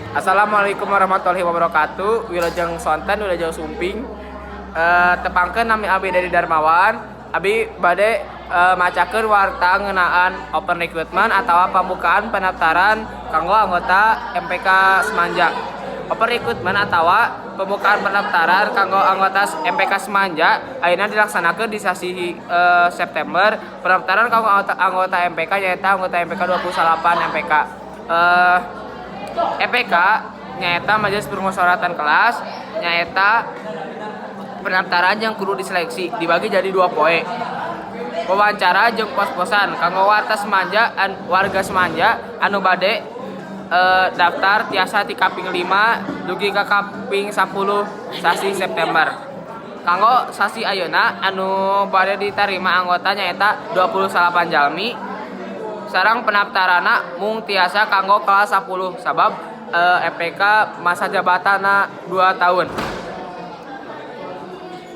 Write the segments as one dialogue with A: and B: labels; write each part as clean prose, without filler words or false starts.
A: Assalamualaikum warahmatullahi wabarakatuh. Wilujeng sonten, wilujeng sumping. Tepangkeun, nami abi dari Darmawan. Abi bade macakeun warta ngeunaan open recruitment atau pembukaan pendaftaran kanggo anggota MPK Smanja. Open recruitment atau pembukaan pendaftaran kanggo anggota MPK Smanja ayeuna dilaksanakeun di sasi September. Pendaftaran kanggo anggota MPK nyaeta anggota MPK 28 MPK. MPK nyaeta Majelis Permusyawaratan Kelas, nyaeta pendaftaran yang kudu diseleksi, dibagi jadi dua poe, wawancara jeung pos-posan. Kanggo warta Smanja warga Smanja anu bade daftar tiasa ti kaping 5 dugi ka kaping 10 sasi September. Kanggo sasi ayeuna, anu bade diterima anggota nyaeta 28 jalmi, sareng pendaftaranna mung tiasa kanggo kelas 10 sabab MPK masa jabatanna 2 tahun.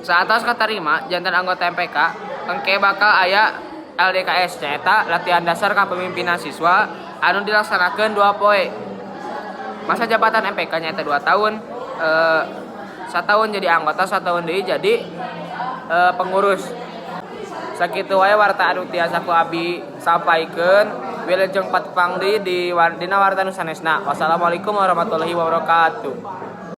A: Saatos katarima janten anggota MPK, engke bakal aya LDKS, nyaeta latihan dasar kepemimpinan siswa anu dilaksanakeun 2 poe. Masa jabatan MPK nyaeta 2 tahun, satahun jadi anggota, satahun deui jadi pengurus. Sakitu wae warta anu tiasa ku abi sampaikeun. Wilujeng patepang deui di dina warta nu sanesna. Wassalamualaikum warahmatullahi wabarakatuh.